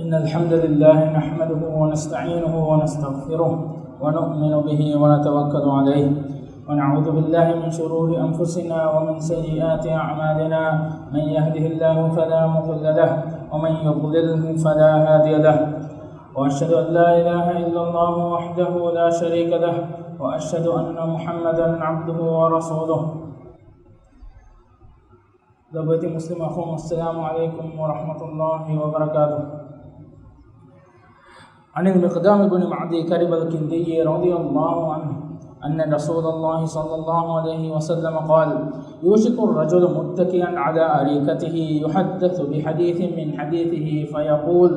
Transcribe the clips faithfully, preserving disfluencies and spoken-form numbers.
إن الحمد لله نحمده ونستعينه ونستغفره ونؤمن به ونتوكل عليه ونعوذ بالله من شرور أنفسنا ومن سيئات أعمالنا. من يهده الله فلا مضل له ومن يضلله فلا هادي له. وأشهد أن لا إله إلا الله وحده لا شريك له وأشهد أن محمدا عبده ورسوله. ލޮބުވެތި މުސްލިމް އަޚުން، އައްސަލާމު ޢަލައިކުމް ވަރަޙްމަތުﷲ ވަބަރަކާތުހު. عن المقدام بن معدي كرب الكندي رضي الله عنه أن رسول الله صلى الله عليه وسلم قال: يوشك الرجل متكئا على أريكته يحدث بحديث من حديثه فيقول: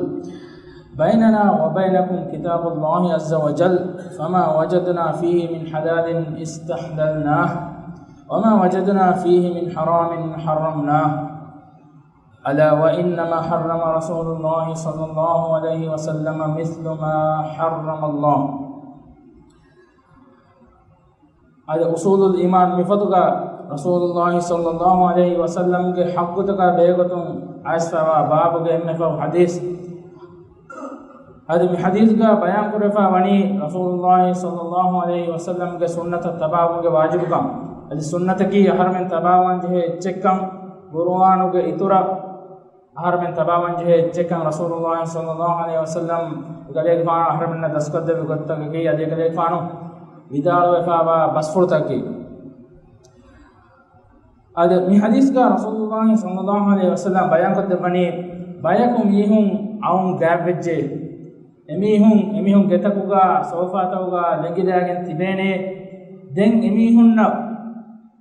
بيننا وبينكم كتاب الله عز وجل، فما وجدنا فيه من حلال استحللناه، وما وجدنا فيه من حرام حرمناه. ألا وإنما حرم رسول الله صلى الله عليه وسلم مثل ما حرم الله. އަދި އުޞޫލުލް އީމާން މިފޮތުގަ ރަސޫލުﷲ ޞައްލަﷲ ޢަލައިހި ވަސައްލަމްގެ ޙައްޤުތަކާ ބެހޭގޮތުން އައިސްފަވާ ބާބުގެ އެންމެ ފަހު ޙަދީޘް. އަދި މި ޙަދީޘްގަ ބަޔާންކުރެފަ ވަނީ ރަސޫލުﷲ ޞައްލަﷲ ޢަލައިހި ވަސައްލަމްގެ ސުންނަތަށް ތަބާވުމުގެ ވާޖިބުކަން. އަދި ސުންނަތަކީ އަހަރުމެން ތަބާވާން ޖެހޭ އެއްޗެއްކަން، ޤުރުއާނުގެ އިތުރަށް އަހަރުމެން ތަބާވާން ޖެހޭ އެއްޗެއްކަން ރަސޫލުﷲ ޞައްލަﷲ ޢަލައިހި ވަސައްލަމް އެކަލޭގެފާނު އަހަރުމެންނަށް ދަސްކޮށްދެއްވި ގޮތްތަކަކީ، އަދި އެކަލޭގެފާނު ވިދާޅުވެފަވާ ބަސްފުޅުތަކަކީ. އަދި މި ޙަދީޘްގަ ރަސޫލުﷲ ޞައްލަﷲ ޢަލައިހި ވަސައްލަމް ބަޔާންކޮށްދެއްވަނީ، ބަޔަކު މީހުން އައުން ގާތްވެއްޖެ. އެމީހުން، އެމީހުން ގެތަކުގަ ސޯފާތަކުގަ ލެނގިލާގެން ތިބޭނެ. ދެން އެމީހުންނަށް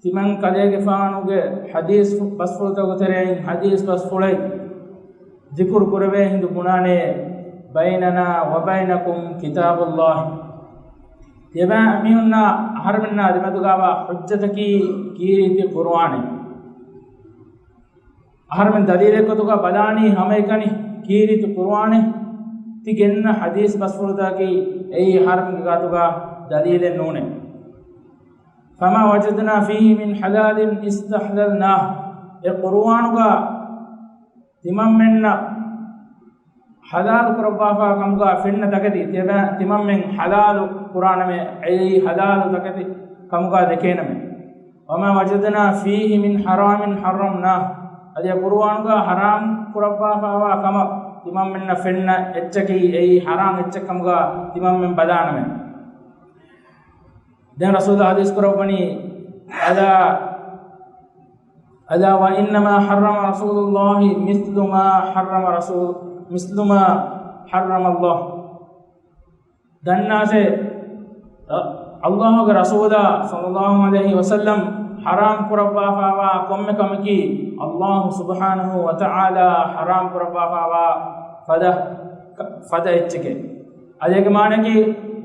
ތިމަން ކަލޭގެފާނުގެ ޙަދީޘް ބަސްފުޅުތަކުގެ ތެރެއިން ޙަދީޘް ބަސްފުޅެއް ޛިކުރު ކުރެވޭ ހިނދު ބުނާނެ، بيننا وبينكم كتاب الله. ތިޔަބައިމީހުންނާ އަހަރުމެންނާ ދެމެދުގަވާ ޙުއްޖަތަކީ ކީރިތި ޤުރުއާނެއް. އަހަރުމެން ދަލީލެއްގޮތުގަ ބަލާނީ ހަމައެކަނި ކީރިތި ޤުރުއާނެއް. ތި ގެންނަ ޙަދީޘް ބަސްފުޅުތަކަކީ އެއީ އަހަރުމެންގެ ގާތުގަ ދަލީލެއް ނޫނޭ. فما وجدنا فيه من حلال استحللناه. އެ ޤުރުއާނުގަ ތިމަންމެންނަށް ޙަލާލު ކުރައްވާފާ ކަމުގަ ފެންނަ ތަކެތި ތިޔަބައި-، ތިމަންމެން ޙަލާލު ކުރާނަމޭ، އެއީ ޙަލާލު ތަކެތި ކަމުގަ ދެކޭނަމޭ. وما وجدنا فيه من حرام حرمناه. އަދި އެ ޤުރުއާނުގަ ޙަރާމް ކުރައްވާފާވާ ކަމަށް ތިމަންމެންނަށް ފެންނަ އެއްޗަކީ އެއީ ޙަރާމް އެއްޗެއް ކަމުގަ ތިމަންމެން ބަލާނަމޭ. ދެން ރަސޫލާ ޙަދީޘް ކުރައްވަނީ، ألا، ألا وإنما حرم رسول الله مثل ما حرم رسول، مثل ما حرم الله. ދަންނާށޭ، އަ، ﷲގެ ރަސޫލާ ޞައްލަﷲ ޢަލައިހި ވަސައްލަމް ޙަރާމް ކުރައްވާފާވާ ކޮންމެ ކަމަކީ، ﷲ ސުބްޙާނަހޫ ވަތަޢާލާ ޙަރާމް ކުރައްވާފާވާ ފަދަ، ފަދަ އެއްޗެކޭ. އަދި އޭގެ މާނައަކީ،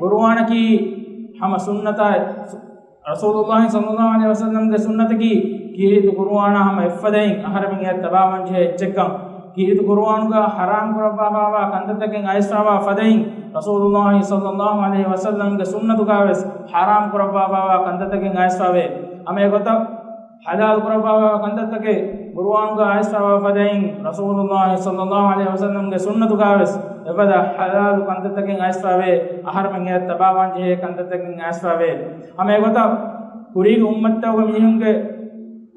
ޤުރުއާނަކީ ހަމަ ސުންނަތާ، ރަސޫލުﷲ ޞައްލަﷲ ޢަލައިހި ވަސައްލަމްގެ ސުންނަތަކީ ކީރިތި ޤުރުއާނާ ހަމަ އެއްފަދައިން އަހަރެމެން އެއަށް ތަބާވާން ޖެހޭ އެއްޗެއްކަން، ކީރިތި ޤުރުއާނުގަ ޙަރާމް ކުރައްވާފާވާ ކަންތައްތަކެއް އައިސްފާވާ ފަދައިން، ރަސޫލުﷲ ޞައްލަﷲ ޢަލައިހި ވަސައްލަމްގެ ސުންނަތުގަވެސް ޙަރާމް ކުރައްވާފާވާ ކަންތައްތަކެއް އައިސްފާވޭ. ހަމަ އެގޮތަށް ޙަލާލު ކުރައްވާފާވާ ކަންތައްތަކެއް ޤުރުއާނުގަ އައިސްފާވާ ފަދައިން، ރަސޫލުﷲ ޞައްލަﷲ ޢަލައިހި ވަސައްލަމްގެ ސުންނަތުގަވެސް އެފަދަ ޙަލާލު ކަންތައްތަކެއް އައިސްފާވޭ، އަހަރެމެން އެއަށް ތަބާވާން ޖެހޭ ކަންތައްތަކެއް އައިސްފާވޭ. ހަމަ އެގޮތަށް ކުރީގެ އުއްމަތްތަކުގެ މީހުންގެ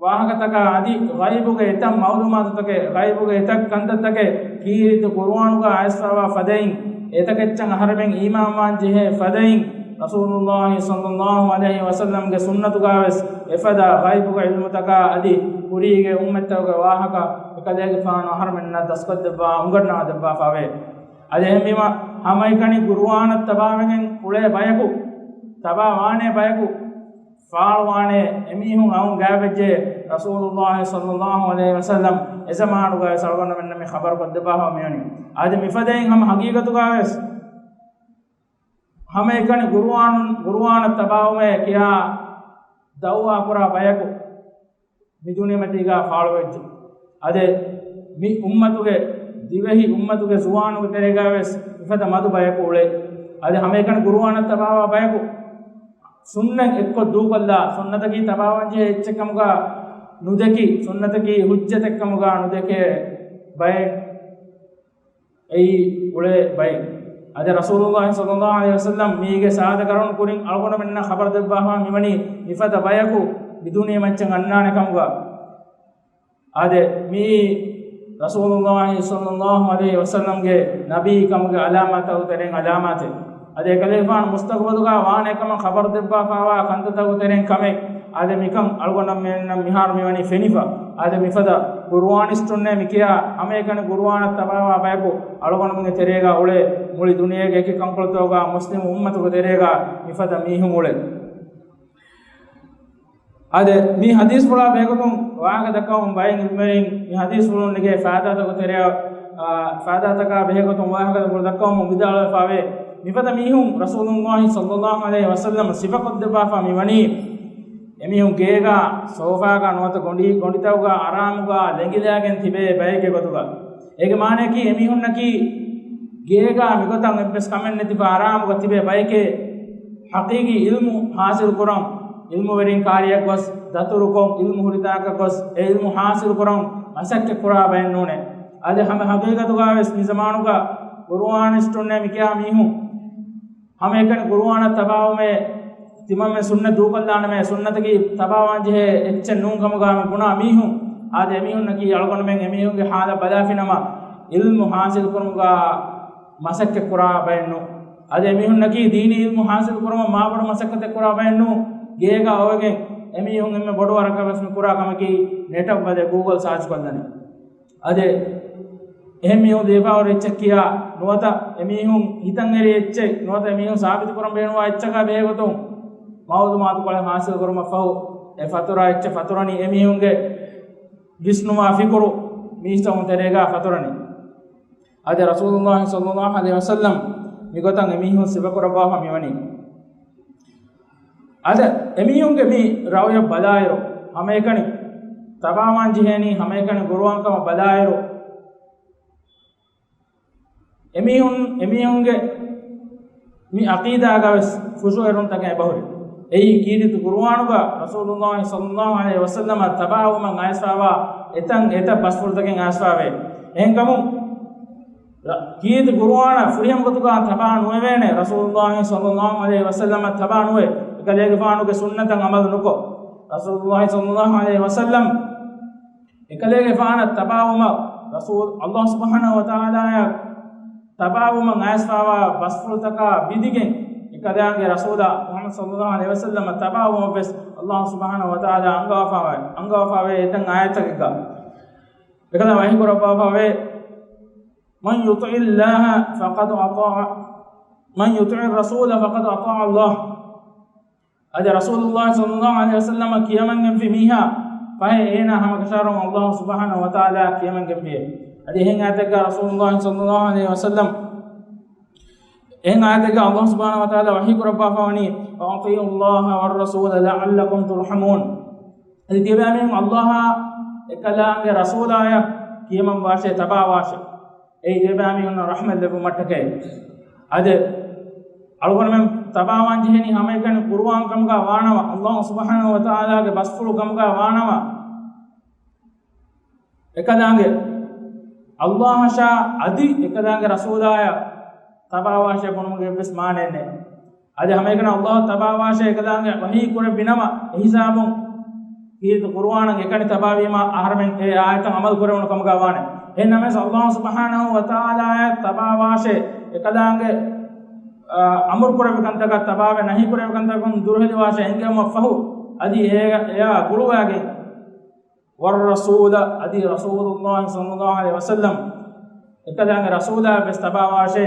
ވާހަކަތަކާ އަދި ޣައިބުގެ އެތައް މަޢުލޫމާތުތަކެއް، ޣައިބުގެ އެތައް ކަންތައްތަކެއް ކީރިތި ޤުރުއާނުގަ އައިސްފާވާ ފަދައިން، އެތަކެއްޗަށް އަހަރެމެން އީމާންވާން ޖެހޭ ފަދައިން، ރަސޫލުﷲ ޞައްލަﷲ ޢަލައިހި ވަސައްލަމްގެ ސުންނަތުގަވެސް އެފަދަ ޣައިބުގެ ޢިލްމުތަކާ އަދި ކުރީގެ އުއްމަތްތަކުގެ ވާހަކަ އެކަލޭގެފާނު އަހަރެމެންނަށް ދަސްކޮށްދެއްވާ އުނގަންނަވާ ދެއްވާފާވޭ. އަދި އެހެންވީމަ، ހަމައެކަނި ޤުރުއާނަށް ތަބާވެގެން އުޅޭ ބަޔަކު، ތަބާވާނޭ ބަޔަކު، ފާޅުވާނެ އެމީހުން އައުން ގާތްވެއްޖެ. ރަސޫލުﷲ ޞައްލަﷲ ޢަލައިހި ވަސައްލަމް އެ ޒަމާނުގައި އަޅުގަނޑުމެންނަށް މި ޚަބަރު ކޮށްދެއްވާފަ މިވަނީ. އަދި މިފަދައިން ހަމަ ހަގީގަތުގަވެސް ހަމައެކަނި ޤުރުއާނު، ޤުރުއާނަށް ތަބާވުމޭ ކިޔާ ދަޢުވާ ކުރާ ބަޔަކު މި ދުނިޔެމަތީގަ ފާޅުވެއްޖެ. އަދި މި އުއްމަތުގެ، ދިވެހި އުއްމަތުގެ ޒުވާނުގެ ތެރޭގަވެސް މިފަދަ މަދު ބަޔަކު އުޅޭ. އަދި ހަމައެކަނި ޤުރުއާނަށް ތަބާވާ ބަޔަކު ސުންނަތް އެއްކޮށް ދޫކޮށްލާ، ސުންނަތަކީ ތަބާވާންޖެހޭ އެއްޗެއްކަމުގަ ނުދެކި، ސުންނަތަކީ ޙުއްޖަތެއްކަމުގަ ނުދެކޭ ބައެއް އެއީ އުޅޭ ބައެއް. އަދި ރަސޫލުﷲ ޞައްލަﷲ ޢަލައިހި ވަސައްލަމް މީގެ ސާދަ ކަރުނު ކުރިން އަޅުގަނޑުމެންނަށް ޚަބަރު ދެއްވާފަ މިވަނީ މިފަދަ ބަޔަކު މި ދުނިޔެ މައްޗަށް އަންނާނެ ކަމުގަ. އާދެ، މިއީ ރަސޫލުﷲ ޞައްލަﷲ ޢަލައިހި ވަސައްލަމްގެ ނަބީ ކަމުގެ ޢަލާމާތްތަކުގެ ތެރެއިން ޢަލާމާތެއް. އަދި އެކަލޭގެފާނު މުސްތަޤުބަލުގަ ވާނެ ކަމަށް ޚަބަރު ދެއްވާފައިވާ ކަންތައްތަކުގެ ތެރެއިން ކަމެއް. އާދެ، މިކަން އަޅުގަނޑުމެންނަށް މިހާރު މިވަނީ ފެނިފަ. އާދެ، މިފަދަ ޤުރުއާނިސްޓުންނޭ މިކިޔާ ހަމައެކަނި ޤުރުއާނަށް ތަބާވާ ބަޔަކު އަޅުގަނޑުމެންގެ ތެރޭގަ އުޅޭ. މުޅި ދުނިޔޭގެ އެކި ކަންކޮޅުތަކުގަ މުސްލިމު އުއްމަތުގެ ތެރޭގަ މިފަދަ މީހުން އުޅޭ. އާދެ، މި ޙަދީޘްފުޅާ ބެހޭގޮތުން ވާހަކަ ދައްކަވަމުން ބައެއް ޢިލްމުވެރިން މި ޙަދީޘްފުޅުން ނެގޭ ފައިދާތަކުގެ ތެރެއަށް، އާ، ފައިދާތަކާ ބެހޭގޮތުން ވާހަކަ ދައްކަވަމުން ވިދާޅުވެފައިވޭ. މިފަދަ މީހުން ރަސޫލުﷲ ޞައްލަﷲ ޢަލައިހި ވަސައްލަމަ ސިފަކޮށްދެއްވާފަ މިވަނީ، އެމީހުން ގޭގަ، ސޯފާގަ ނުވަތަ ގޮނޑި، ގޮނޑިތަކުގަ އަރާމުގަ ލެނގިލާގެން ތިބޭ ބައެއްގެ ގޮތުގަ. އޭގެ މާނައަކީ އެމީހުންނަކީ ގޭގަ މިގޮތަށް އެއްވެސް ކަމެއް ނެތިފަ އަރާމުގަ ތިބޭ ބައެކޭ. ޙަޤީޤީ ޢިލްމު ޙާޞިލު ކުރަން، ޢިލްމުވެރިން ކާރިއަށް ގޮސް، ދަތުރުކޮށް، ޢިލްމު ހުރިތާކަށް ގޮސް، އެ ޢިލްމު ޙާޞިލު ކުރަން މަސައްކަތް ކުރާ ބައެއް ނޫނޭ. އަދި ހަމަ ޙަޤީޤަތުގަ ވެސް މި ޒަމާނުގަ ޤުރުއާނިސްޓުންނޭ މިކިޔާ މީހުން ހަމައެކަނި ޤުރުއާނަށް ތަބާވުމޭ، ތިމަންމެ ސުންނަތް ދޫކޮށްލާނަމޭ، ސުންނަތަކީ ތަބާވާން ޖެހޭ އެއްޗެއް ނޫން ކަމުގަ މި ބުނާ މީހުން. އާދެ، އެމީހުންނަކީ އަޅުގަނޑުމެން އެމީހުންގެ ޙާލަށް ބަލާފިނަމަ، ޢިލްމު ޙާޞިލު ކުރުމުގަ މަސައްކަތް ކުރާ ބައެއް ނޫން. އަދި އެމީހުންނަކީ ދީނީ ޢިލްމު ޙާޞިލު ކުރުމަށް މާބޮޑު މަސައްކަތެއް ކުރާ ބައެއް ނޫން. ގޭގަ އޮވެގެން އެމީހުން އެންމެ ބޮޑު ވަރަކަށް ވެސް މި ކުރާ ކަމަކީ ނެޓަށް ވަދެ ގޫގަލް ސާޗް ކޮށްލަނީ. އަދި އެހެން މީހުން ދީފާވަރު އެއްޗެއް ކިޔާ، ނުވަތަ އެމީހުން ހިތަށް އެރި އެއްޗެއް، ނުވަތަ އެމީހުން ސާބިތު ކުރަން ބޭނުންވާ އެއްޗަކާ ބެހޭގޮތުން މަޢުލޫމާތުކޮޅެއް ޙާޞިލު ކުރުމަށްފަހު، އެ ފަތުރާ އެއްޗެއް ފަތުރަނީ އެމީހުންގެ ވިސްނުވާ ފިކުރު މީސްތަކުން ތެރޭގަ ފަތުރަނީ. އަދި ރަސޫލުﷲ ޞައްލަﷲ ޢަލައިހި ވަސައްލަމް މިގޮތަށް އެމީހުން ސިފަކުރައްވާފަ މިވަނީ. އަދި އެމީހުންގެ މި ރައުޔަށް ބަލާއިރު، ހަމައެކަނި ތަބާވާން ޖެހޭނީ ހަމައެކަނި ޤުރުއާން ކަމަށް ބަލާއިރު، އެމީހުން، އެމީހުންގެ މި ޢަޤީދާގަ ވެސް ފުށުއެރުންތަކެއް އެބަހުރި. އެއީ ކީރިތި ޤުރުއާނުގަ ރަސޫލުﷲ ޞައްލަﷲ ޢަލައިހި ވަސައްލަމަށް ތަބާވުމަށް އައިސްފާވާ އެތަން އެތައް ބަސްފުޅުތަކެއް އައިސްފާވޭ. އެހެންކަމުން، ރ-، ކީރިތި ޤުރުއާނަށް ފުރިހަމަ ގޮތުގަ ތަބާ ނުވެވޭނެ، ރަސޫލުﷲ ޞައްލަﷲ ޢަލައިހި ވަސައްލަމަށް ތަބާ ނުވެ، އެކަލޭގެފާނުގެ ސުންނަތަށް ޢަމަލު ނުކޮށް، ރަސޫލުﷲ ޞައްލަﷲ ޢަލައިހި ވަސައްލަމް އެކަލޭގެފާނަށް ތަބާވުމަށް، ރަސޫލު، ﷲ ސުބްޙާނަހޫ ވަތަޢާލާއަށް ތަބާވުމަށް އައިސްފާވާ ބަސްފުޅުތަކާ ބިދިގެން، އެކަލާނގެ ރަސޫލާ މުޙައްމަދު ޞައްލަﷲ ޢަލައިހި ވަސައްލަމަށް ތަބާވުމަށް ވެސް ﷲ ސުބްޙާނަހޫ ވަތަޢާލާ އަންގަވާފާވެ، އަންގަވާފާވޭ އެތަން އާޔަތްތަކެއްގަ. އެކަލާ ވަޙީ ކުރައްވާފާވޭ، من يطع الله فقد أطاع، من يطع الرسول فقد أطاع الله. އަދި ރަސޫލުﷲ ޞައްލަﷲ ޢަލައިހި ވަސައްލަމަށް ކިޔަމަންގެންފި މީހާ ފަހެ އޭނާ ހަމަކަށަވަރުން ﷲ ސުބްޙާނަހޫ ވަތަޢާލާ ކިޔަމަންގެންފިއޭ. އަދި އެހެން އާޔަތެއްގަ ރަސޫލުﷲ ޞައްލަﷲ ޢަލައިހި ވަސައްލަމް، އެހެން އާޔަތެއްގަ ﷲ ސުބްޙާނަހޫ ވަތަޢާލާ ވަޙީ ކުރައްވާފަވަނީ، وأطيعوا الله والرسول لعلكم ترحمون. އަދި ތިޔަބައިމީހުން ﷲ އާ އެކަލާނގެ ރަސޫލާޔަށް ކިޔަމަންވާށޭ، ތަބާވާށޭ. އެއީ ތިޔަބައިމީހުންނަށް ރަޙްމަތް ލެއްވުމަށްޓަކައި. އަދި އަޅުގަނޑުމެން ތަބާވާން ޖެހެނީ ހަމައެކަނި ޤުރުއާން ކަމުގަ ވާނަމަ، ﷲ ސުބްޙާނަހޫ ވަތަޢާލާގެ ބަސްފުޅު ކަމުގަ ވާނަމަ، އެކަލާނގެ ﷲ އަށާ އަދި އެކަލާނގެ ރަސޫލާޔަށް ތަބާވާށޭ ބުނުމުގެ އެއްވެސް މާނައެއް ނެތް. އަދި ހަމައެކަނި ﷲ ތަބާވާށޭ އެކަލާނގެ ވަޙީ ކުރެއްވި ނަމަ، އެހިސާބުން ކީރިތި ޤުރުއާނަށް އެކަނި ތަބާވީމަ، އަހަރެމެން އެ އާޔަތަށް ޢަމަލު ކުރެވުނު ކަމުގަ ވާނެ. އެހެން ނަމަވެސް، ﷲ ސުބްޙާނަހޫ ވަތަޢާލާޔަށް ތަބާވާށޭ، އެކަލާނގެ، އާ، އަމުރު ކުރެއްވި ކަންތަކަށް ތަބާވެ، ނަހީ ކުރެއްވި ކަންތަކުން ދުރުހެލިވާށޭ އެންގެވުމަށް ފަހު، އަދި އެ، އެއާ ގުޅުވާގެން، والرسول، އަދި ރަސޫލުﷲ ޞައްލަﷲ ޢަލައިހި ވަސައްލަމް، އެކަލާނގެ ރަސޫލާ ވެސް ތަބާވާށޭ.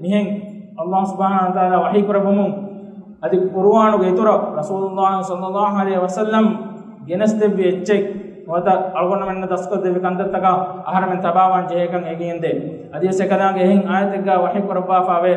މިހެން ﷲ ސުބްޙާނަހޫ ވަތަޢާލާ ވަޙީ ކުރެއްވުމުން، އަދި ޤުރުއާނުގެ އިތުރަށް ރަސޫލުﷲ ޞައްލަﷲ ޢަލައިހި ވަސައްލަމް ގެނެސްދެއްވި އެއްޗެއް ނުވަތަ އަޅުގަނޑުމެންނަށް ދަސްކޮށްދެއްވި ކަންތައްތަކަށް އަހަރެމެން ތަބާވާން ޖެހޭކަން އެނގިގެންދޭ. އަދިވެސް އެކަލާނގެ އެހެން އާޔަތެއްގަ ވަޙީ ކުރައްވާފާވޭ،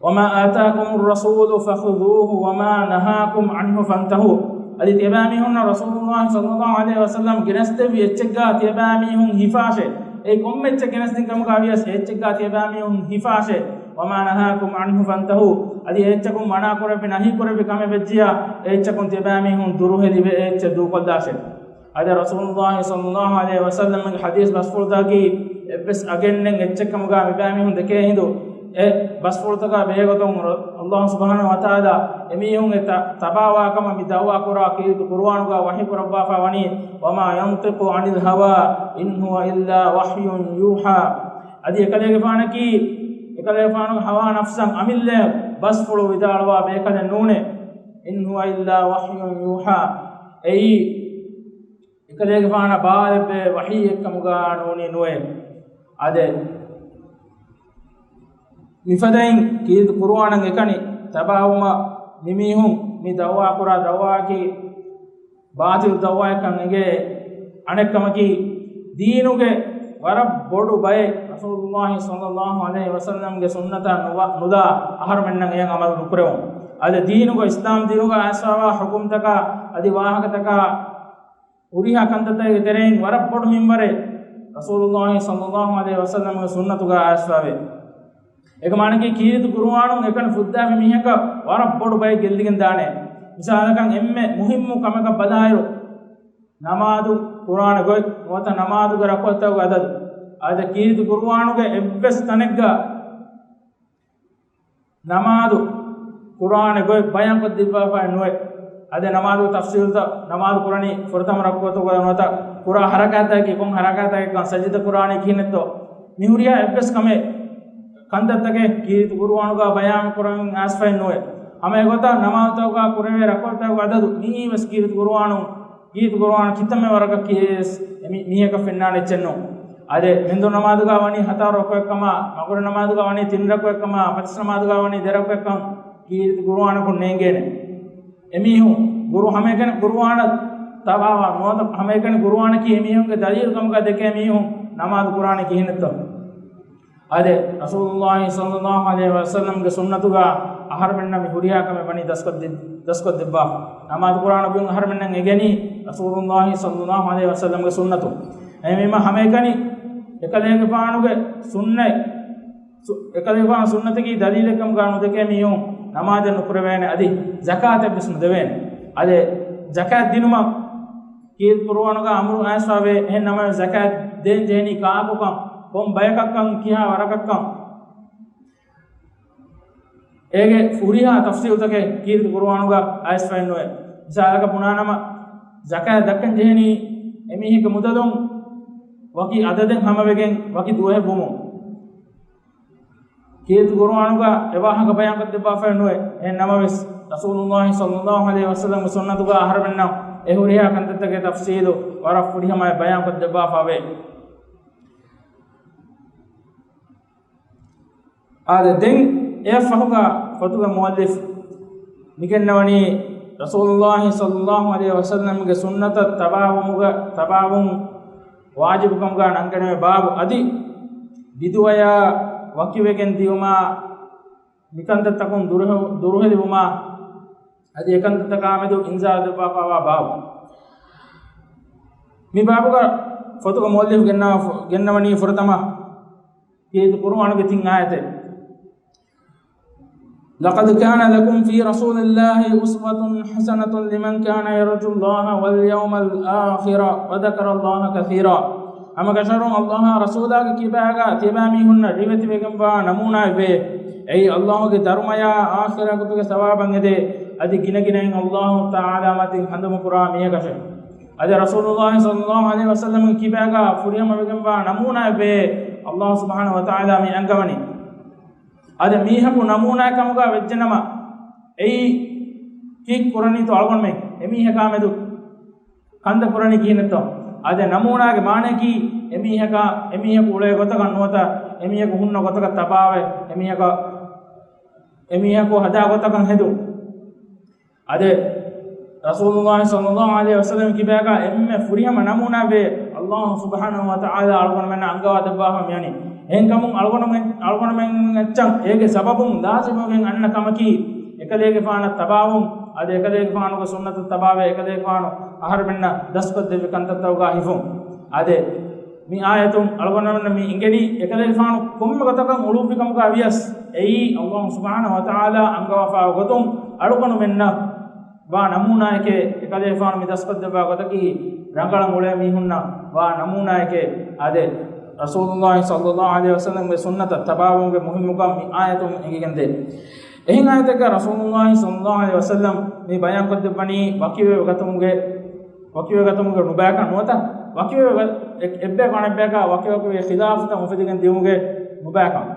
وما آتاكم الرسول فخذوه وما نهاكم عنه فانتهوا. އަދި ތިޔަބައިމީހުންނަށް ރަސޫލުﷲ ޞައްލަﷲ ޢަލައިހި ވަސައްލަމް ގެނެސްދެއްވި އެއްޗެއްގަ ތިޔަބައިމީހުން ހިފާށޭ. އެއީ ކޮންމެ އެއްޗެއް ގެނެސްދިން ކަމުގަ ވިޔަސް އެ އެއްޗެއްގަ ތިޔަބައިމީހުން ހިފާށޭ. وما نهاكم عنه فانتهوا. އަދި އެ އެއްޗަކުން މަނާ ކުރެއްވި، ނަހީ ކުރެއްވި ކަމެއް ވެއްޖިޔާ، އެ އެއްޗަކުން ތިޔަބައިމީހުން ދުރުހެލިވެ އެ އެއްޗެއް ދޫކޮށްލާށޭ. އަދި ރަސޫލުﷲ ޞައްލަﷲ ޢަލައިހި ވަސައްލަމްގެ ޙަދީޘް ބަސްފުޅުތަކަކީ އެއްވެސް އަގެއް ނެތް އެއްޗެއް ކަމުގަ މިބައިމީހުން ދެކޭ ހިނދު، އެ ބަސްފުޅުތަކާ ބެހޭގޮތުން ރަ-، ﷲ ސުބްޙާނަހޫ ވަތަޢާލާ އެމީހުންގެ ތަ-، ތަބާވާ ކަމަށް މި ދަޢުވާ ކުރާ ކީރިތި ޤުރުއާނުގަ ވަޙީ ކުރައްވާފަ ވަނީ، "وما ينطق عن الهوى إن هو إلا وحي يوحى." އަދި އެކަލޭގެފާނަކީ، އެކަލޭގެފާނުގެ ހަވާ ނަފްސަށް އަމިއްލައަށް ބަސްފުޅު ވިދާޅުވާ ބޭކަލެއް ނޫނޭ. "إن هو إلا وحي يوحى." އެއީ އެކަލޭގެފާނަށް ބާވާލެއްވޭ ވަޙީއެއްކަމުގަ ނޫނީ ނުވޭ. އާދެ، މިފަދައިން ކީރިތި ޤުރުއާނަށް އެކަނި ތަބާވުމަށް މިމީހުން މި ދަޢުވާ ކުރާ ދަޢުވާއަކީ ބާޠިލު ދަޢުވާއެއްކަން އެނގޭ. އަނެއްކަމަކީ، ދީނުގެ ވަރަށް ބޮޑު ބައެއް ރަސޫލުﷲ ޞައްލަﷲ ޢަލައިހި ވަސައްލަމްގެ ސުންނަތަށް ނުވަ-، ނުލާ އަހަރުމެންނަށް އެޔަށް ޢަމަލު ނުކުރެވުން. އަދި ދީނުގަ އިސްލާމް ދީނުގަ އައިސްފަވާ ޙުކުމްތަކާ އަދި ވާހަކަތަކާ ހުރިހާ ކަންތައްތަކުގެ ތެރެއިން ވަރަށް ބޮޑު މިންވަރެއް ރަސޫލުﷲ ޞައްލަﷲ ޢަލައިހި ވަސައްލަމްގެ ސުންނަތުގަ އައިސްފަވޭ. އޭގެ މާނައަކީ ކީރިތި ޤުރުއާނުން އެކަނި ފުއްދާފި މީހަކަށް ވަރަށް ބޮޑު ބައެއް ގެއްލިގެން ދާނެ. މިސާލަކަށް އެންމެ މުހިއްމު ކަމަކަށް ބަލާއިރު، ނަމާދު ކުރާނެ ގޮތް ނުވަތަ ނަމާދުގެ ރަކުޢަތްތަކުގެ އަދަދު. އާދެ، ކީރިތި ޤުރުއާނުގެ އެއްވެސް ތަނެއްގަ ނަމާދު ކުރާނެ ގޮތް ބަޔާންކޮށްދެއްވާފައެއް ނުވޭ. އަދި ނަމާދުގެ ތަފްސީލުތައް، ނަމާދު ކުރަނީ ފުރަތަމަ ރަކުޢަތުގަ ނުވަތަ ކުރާ ޙަރަކާތަކީ ކޮން ޙަރަކާތަކެއްކަން، ސަޖިދަ ކުރާނީ ކިހިނެއްތޯ، މި ހުރިހާ އެއްވެސް ކަމެއް، ކަންތައްތަކެއް ކީރިތި ޤުރުއާނުގަ ބަޔާން ކުރަން އައިސްފައެއް ނުވޭ. ހަމަ އެގޮތަށް ނަމާދުތަކުގަ ކުރެވޭ ރަކުޢަތްތަކުގެ އަދަދު މިއީވެސް ކީރިތި ޤުރުއާނު ކީރިތި ޤުރުއާން ކިތަންމެ ވަރަކަށް ކިޔައިވެސް އެ މި-، މީހަކަށް ފެންނާނެ އެއްޗެއް ނޫން. އާދެ، މެންދުރު ނަމާދުގަ ވަނީ ހަތަރު ރަކުޢަތްކަމާ، މަޣްރިބު ނަމާދުގަ ވަނީ ތިން ރަކުޢަތްކަމާ، ފަޖްރު ނަމާދުގަ ވަނީ ދެ ރަކުޢަތްކަން ކީރިތި ޤުރުއާނަކުން ނޭނގޭނެ. އެމީހުން ޤުރު-، ހަމައެކަނި ޤުރުއާނަށް ތަބާވާ ނުވަތަ ހަމައެކަނި ޤުރުއާނަކީ އެމީހުންގެ ދަލީލު ކަމުގަ ދެކޭ މީހުން ނަމާދު ކުރާނީ ކިހިނެއްތޯ؟ އާދެ، ރަސޫލުﷲ ޞައްލަﷲ ޢަލައިހި ވަސައްލަމްގެ ސުންނަތުގަ އަހަރުމެންނަށް މި ހުރިހާ ކަމެއް ވަނީ ދަސްކޮށްދެ-، ދަސްކޮށްދެއްވާފަ. ނަމާދު ކުރާނަށް އެންމެންނަށް އެނގެނީ ރަސޫލުﷲ ޞައްލަﷲ ޢަލައިހި ވަސައްލަމްގެ ސުންނަތުން. އެހެންވީމަ ހަމައެކަނި އެކަލޭގެފާނުގެ ސުންނަތް، ސު-، އެކަލޭގެފާނު ސުންނަތަކީ ދަލީލެއް ކަމުގަ ނުދެކޭ މީހުން ނަމާދެއް ނުކުރެވޭނެ، އަދި ޒަކާތެއްވެސް ނުދެވޭނެ. އަދި ޒަކާތް ދިނުމަށް ކީރިތި ޤުރުއާނުގަ އަމުރު އައިސްފަވޭ. އެހެން ނަމަވެސް ޒަކާތް ދޭން ޖެހެނީ ކާކުކަން، ކޮން ބަޔަކަށްކަން، ކިހާ ވަރަކަށްކަން، އޭގެ ހުރިހާ ތަފްސީލުތަކެއް ކީރިތި ޤުރުއާނުގަ އައިސްފައެއް ނުވޭ. މިސާލަކަށް ބުނާނަމަ، ޒަކާތް ދައްކަން ޖެހެނީ އެމީހެއްގެ މުދަލުން ވަކި އަދަދެއް ހަމަވެގެން ވަކި ދުވަހެއް ވުމުން. ކީރިތި ޤުރުއާނުގަ އެ ވާހަކަ ބަޔާންކޮށްދެއްވާފައެއް ނުވޭ. އެހެން ނަމަވެސް، ރަސޫލުﷲ ޞައްލަﷲ ޢަލައިހި ވަސައްލަމްގެ ސުންނަތުގަ އަހަރުމެންނަށް އެ ހުރިހާ ކަންތައްތަކެއް ތަފްސީލު ވަރަށް ފުރިހަމައަށް ބަޔާންކޮށްދެއްވާފައެވެ. އާދެ، ދެން އެއަށްފަހުގަ ފޮތުގެ މުއައްލިފް މިގެންނަވަނީ، ރަސޫލުﷲ ޞައްލަﷲ ޢަލައިހި ވަސައްލަމްގެ ސުންނަތަށް ތަބާވުމުގަ، ތަބާވުން ވާޖިބުކަމުގަ ނަންގަނެވޭ ބާބު. އަދި ބިދުޢަޔާ ވަކިވެގެން ދިޔުމާ، މިކަންތައްތަކުން ދުރުހެ-، ދުރުހެލިވުމާ، އަދި އެކަންތައްތަކާމެދު އިންޒާރު ދެއްވާފައިވާ ބާބު. މި ބާބުގަ ފޮތުގެ މުއައްލިފް ގެންނަ-، ގެންނަވަނީ ފުރަތަމަ ކީރިތި ޤުރުއާނުގެ ތިން އާޔަތެއް. لقد كان لكم في رسول الله أسوة حسنة لمن كان يرجو الله واليوم الآخر وذكر الله كثيرا. ހަމަ ކަށަވަރުން ﷲ އާ ރަސޫލާގެ ކިބާގަ ތިޔަބައިމީހުންނަށް ރިވެތިވެގެންވާ ނަމޫނާއެއްވޭ. އެއީ ﷲ ގެ ދަރުމަޔާ އާޚިރަތުގެ ސަވާބަށް އެދޭ، އަދި ގިނަގިނައިން ﷲ ތަޢާލާ މަތިން ހަނދުމަކުރާ މީހަކަށެވެ. އަދި ރަސޫލުﷲ ޞައްލަﷲ ޢަލައިހި ވަސައްލަމްގެ ކިބާގަ ފުރިހަމަވެގެންވާ ނަމޫނާއެއްވޭ. ﷲ ސުބްޙާނަހޫ ވަތަޢާލާ މި އަންގަވަނީ. އަދި މީހަކު ނަމޫނާއެއް ކަމުގަ ވެއްޖެނަމަ، އެއީ ކީއްކުރަނީތޯ އަޅުގަނޑުމެން އެމީހަކާމެދު ކަންތައް ކުރަނީ ކިހިނެއްތޯ؟ އާދެ، ނަމޫނާގެ މާނައަކީ އެމީހަކާ، އެމީހަކު އުޅޭ ގޮތަކަށް ނުވަތަ އެމީހަކު ހުންނަ ގޮތަކަށް ތަބާވެ، އެމީހަކަށް، އެމީހަކު ހަދާ ގޮތަކަށް ހެދުން. އާދެ، ރަސޫލުﷲ ޞައްލަﷲ ޢަލައިހި ވަސައްލަމް ކިބާގަ އެންމެ ފުރިހަމަ ނަމޫނާވެ، ﷲ ސުބްޙާނަހޫ ވަތަޢާލާ އަޅުގަނޑުމެންނަށް އަންގަވާ ދެއްވާފަ މިވަނީ. އެހެންކަމުން އަޅުގަނޑުމެން، އަޅުގަނޑުމެން އެއްޗަށް އޭގެ ސަބަބުން ލާޒިމުވެގެން އަންނަ ކަމަކީ، އެކަލޭގެފާނަށް ތަބާވުން، އާދެ، އެކަލޭގެފާނުގެ ސުންނަތަށް ތަބާވެ، އެކަލޭގެފާނު އަހަރުމެންނަށް ދަސްކޮށްދެއްވި ކަންތައްތަކުގަ ހިފުން. އާދެ، މި އާޔަތުން އަޅުގަނޑުމެންނަށް މި އެނގެނީ، އެކަލޭގެފާނު ކޮންމެ ގޮތަކަށް އުޅުއްވި ކަމުގަ ވިޔަސް، އެއީ ﷲ ސުބްޙާނަހޫ ވަތަޢާލާ އަންގަވާފައިވާ ގޮތުން އަޅުގަނޑުމެންނަށް ވާ ނަމޫނާއެކޭ، އެކަލޭފާނު މި ދަސްކޮށްދެއްވާ ގޮތަކީ ރަނގަޅަށް އުޅޭ މީހުންނަށް ވާ ނަމޫނާއެކޭ. އާދެ، ރަސޫލުﷲ ޞައްލަﷲ ޢަލައިހި ވަސައްލަމްގެ ސުންނަތަށް ތަބާވުމުގެ މުހިއްމުކަން މި އާޔަތުން އެނގިގެންދޭ. އެހެން އާޔަތެއްގަ ރަސޫލުﷲ ޞައްލަﷲ ޢަލައިހި ވަސައްލަމް މި ބަޔާންކޮށްދެއްވަނީ ވަކިވެވިގަތުމުގެ، ވަކިވެވިގަތުމުގެ ނުބައިކަން ނުވަތަ ވަކިވެވި، އެ-، އެއްބަޔަކު އަނެއްބަޔަކާ ވަކިވަކިވެ ޚިލާފުތައް އުފެދިގެން ދިޔުމުގެ ނުބައިކަން.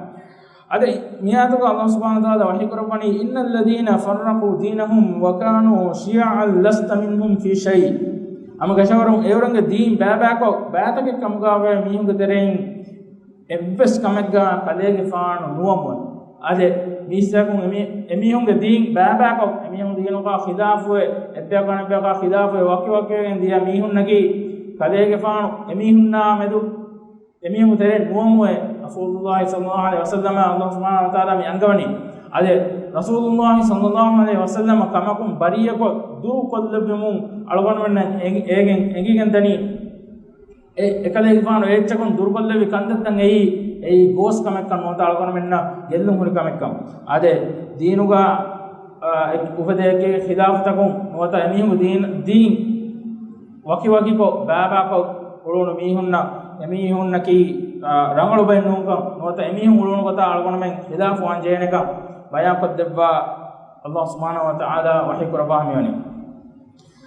އަދި މިއާޔަތުގަ ﷲ ސުބްޙާނަހޫ ވަތަޢާލާ ވަޙީކުރައްވަނީ، إِنَّ الَّذِينَ فَرَّقُوا دِينَهُمْ وَكَانُوا شِيَعًا لَسْتَ مِنْهُمْ فِي شَيْءٍ. ހަމަ ގަށަވަރުން އެއުރެންގެ ދީން ބައިބައިކޮށް، ބައިތަކެއް ކަމުގައިވޭ މީހުންގެ ތެރެއިން އެއްވެސް ކަމެއްގަ ކަލޭގެފާނު ނުވަމުވެ. އާދެ، މީސްތަކުން އެމީ-، އެމީހުންގެ ދީން ބައިބައިކޮށް، އެމީހުން ދީނުގަ ޚިލާފުވެ، އެއްބަޔަކު އަނެއްބަޔަކާ ޚިލާފުވެ، ވަކިވަކިވެގެން ދިޔަ މީހުންނަކީ ކަލޭގެފާނު އެމީހުންނާ މެދު އެމީހުން ތެރެއިން ނުވަމުވެ، ރަސޫލުﷲ ޞައްލަﷲ ޢަލައިހި ވަސައްލަމަށް ﷲ ސުބްޙާނަހޫ ވަތަޢާލާ މި އަންގަވަނީ. އާދެ، ރަސޫލުﷲ ޞައްލަﷲ ޢަލައިހި ވަސައްލަމަށް ކަމަކުން ބަރީއަކޮށް ދުރުކޮށްލެއްވުމުން އަޅުގަނޑުމެންނަށް އެނގި-، އޭގެން އެނގިގެންދަނީ، އެ-، އެކަލޭގެފާނު އެއްޗަކުން ދުރުކޮށްލެއްވި ކަންތައްތައް އެއީ، އެއީ ގޯސް ކަމެއްކަން ނުވަތަ އަޅުގަނޑުމެންނަށް ގެއްލުން ހުރި ކަމެއްކަން. އާދެ، ދީނުގަ، އާ، އެ-، އުފެދޭކޭ ޚިލާފުތަކުން ނުވަތަ އެމީހުންގެ ދީން، ދީން ވަކިވަކިކޮށް، ބައިބައިކޮށް އުޅުނު މީހުންނަށް، އެމީހުންނަކީ، އާ، ރަނގަޅު ބައެއް ނޫންކަން ނުވަތަ އެމީހުން އުޅުނު ގޮތާ އަޅުގަނޑުމެން ޚިލާފުވާން ޖެހޭނެކަން ބަޔާންކޮށްދެއްވާ ﷲ ސުބްޙާނަހޫ ވަތަޢާލާ ވަޙީކުރައްވާ މިވަނީ.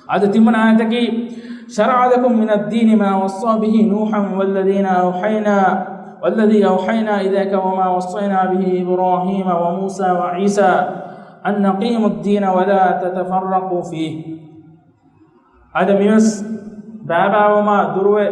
އަދި ތިންވަނަ އާޔަތަކީ، شَرَعَ لَكُمْ مِنَ الدِّينِ مَا وَصَّىٰ بِهِ نُوحًا وَالَّذِي أَوْحَيْنَا، وَالَّذِي أَوْحَيْنَا إِلَيْكَ وَمَا وَصَّيْنَا بِهِ إِبْرَاهِيمَ وَمُوسَىٰ وَعِيسَىٰ أَنْ أَقِيمُوا الدِّينَ وَلَا تَتَفَرَّقُوا فِيهِ. އަދި މިވެސް ބައިބައިވުމާ ދުރުވެ،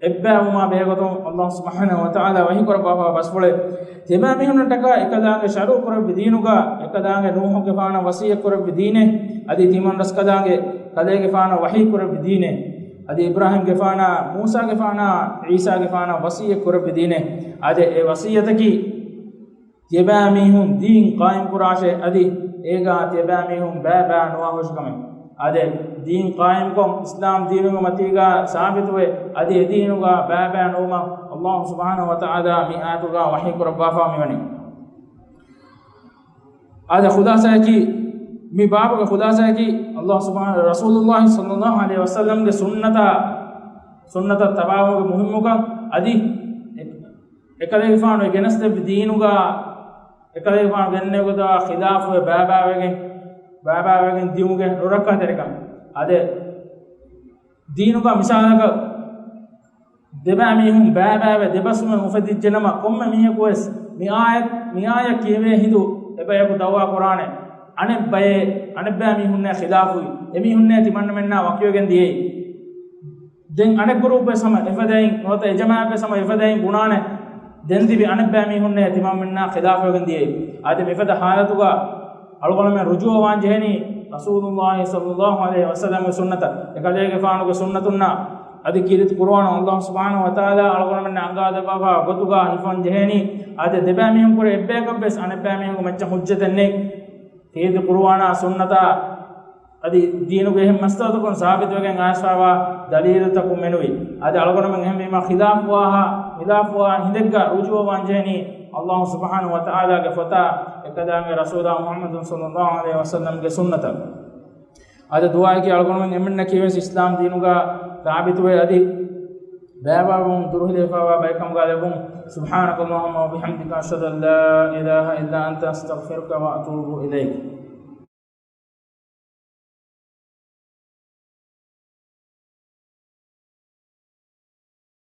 އެއްބައިވުމާ ބެހޭގޮތުން ﷲ ސުބްޙާނަހޫ ވަތަޢާލާ ވަޙީކުރައްވާފައިވާ ބަސްފުޅެއް، ތިޔަބައިމީހުންނަށްޓަކާ އެކަލާނގެ ޝަރުޢުކުރެއްވި ދީނުގަ، އެކަލާނގެ ނޫޙުގެފާނަށް ވަޞިއްޔަތްކުރެއްވި ދީނެއް، އަދި ތިމަންރަސްކަލާނގެ ކަލޭގެފާނަށް ވަޙީކުރެއްވި ދީނެއް، އަދި އިބްރާހީމްގެފާނާ، މޫސާގެފާނާ، ޢީސާގެފާނަށް ވަޞިއްޔަތްކުރެއްވި ދީނެއް. އާދެ، އެ ވަޞިއްޔަތަކީ، ތިޔަބައިމީހުން ދީން ޤާއިމްކުރާށޭ، އަދި އޭގާ ތިޔަބައިމީހުން ބައިބައި ނުވާހުށިކަމެއް. އާދެ، ދީން ޤާއިމްކޮށް، އިސްލާމް ދީނުގެ މަތީގާ ސާބިތުވެ، އަދި އެދީނުގާ ބައިބައި ނުވުމަށް ﷲ ސުބްޙާނަހޫ ވަތަޢާލާ މި އާޔަތުގާ ވަޙީކުރައްވާފަ މިވަނީ. އާދެ، ޚުލާޞާއަކީ، މި ބާބުގެ ޚުލާޞާއަކީ، ﷲ ސުބްޙާނަ، ރަސޫލުﷲ ޞައްލަﷲ ޢަލައިހި ވަސައްލަމްގެ ސުންނަތާ، ސުންނަތަށް ތަބާވުމުގެ މުހިއްމުކަން އަދި އެ-، އެކަލޭގެފާނު އެ ގެނެސްދެއްވި ދީނުގާ، އެކަލޭގެފާނު ގެންނެވި ގޮތާ ޚިލާފުވެ ބައިބައިވެގެން، ބައިބައިވެގެން ދިޔުމުގެ ނުރައްކާތެރިކަން. އާދެ، ދީނުގާ މިސާލަކަށް ދެބައިމީހުން ބައިބައިވެ ދެބަސްވުމެއް އުފެދިއްޖެނަމަ، ކޮންމެ މީހަކުވެސް މި އާޔަތް، މި އާޔަތް ކިޔެވޭ ހިނދު އެބަޔަކު ދައުވާ ކުރާނެ، އަނެއް ބައެއް، އަނެއްބައިމީހުންނާ ޚިލާފުވި، އެމީހުންނޭ ތިމަންނަމެންނާ ވަކިވެގެން ދިޔައީ. ދެން އަނެއް ގުރޫޕެއް ހަމަ އެފަދައިން ނުވަތަ އެ ޖަމާޢަތްވެސް ހަމަ އެފަދައިން ބުނާނެ، ދެން ތިބި އަނެއްބައިމީހުންނޭ ތިމަންމެންނާ ޚިލާފުވެގެން ދިޔައީ. އާދެ، މިފަދަ ޙާލަތުގަ އަޅުގަނޑުމެން ރުޖޫޢަވާން ޖެހެނީ ރަސޫލުﷲ ޞައްލަﷲ ޢަލައިހި ވަސައްލަމްގެ ސުންނަތަށް، އެކަލޭގެފާނުގެ ސުންނަތުންނާ އަދި ކީރިތި ޤުރުއާނު ﷲ ސުބްޙާނަހޫ ވަތަޢާލާ އަޅުގަނޑުމެންނަށް އަންގާދެއްވާފަ ގޮތުގަ ހިފަން ޖެހޭނީ. އާދެ، ދެބައިމީހުންކުރެ އެއްބަޔަކަށްވެސް އަނެއްބައިމީހުންގެ މައްޗަށް ޙުއްޖަތެއް ނެތް. ކީރިތި ޤުރުއާނާ ސުންނަތާ އަދި ދީނުގެ އެހެން މަސްދަރުތަކުން ސާބިތުވެގެން އައިސްފައިވާ ދަލީލުތަކުން މެނުވީ. އަދި އަޅުގަނޑުމެން އެހެންވީމަ ޚިލާފުވާހާ، ޚިލާފުވާ ހިނދެއްގަ ރުޖޫޢަވާން ޖެހެނީ ﷲ ސުބްޙާނަހޫ ވަތަޢާލާގެ ފޮތާ، އެކަލާނގެ ރަސޫލާ މުޙައްމަދު ޞައްލަﷲ ޢަލައިހި ވަސައްލަމްގެ ސުންނަތަށް. އަދި ދުޢާއަކީ އަޅުގަނޑުމެން އެންމެންނަކީވެސް އިސްލާމް ދީނުގަ ސާބިތުވެ އަދި ބައިވެވުން ދުރުހެލިފައިވާ ބައެއްކަމުގަ ލެއްވުން. سبحانك اللهم وبحمدك، أشهد أن لا إله إلا أنت، أستغفرك وأتوب إليك.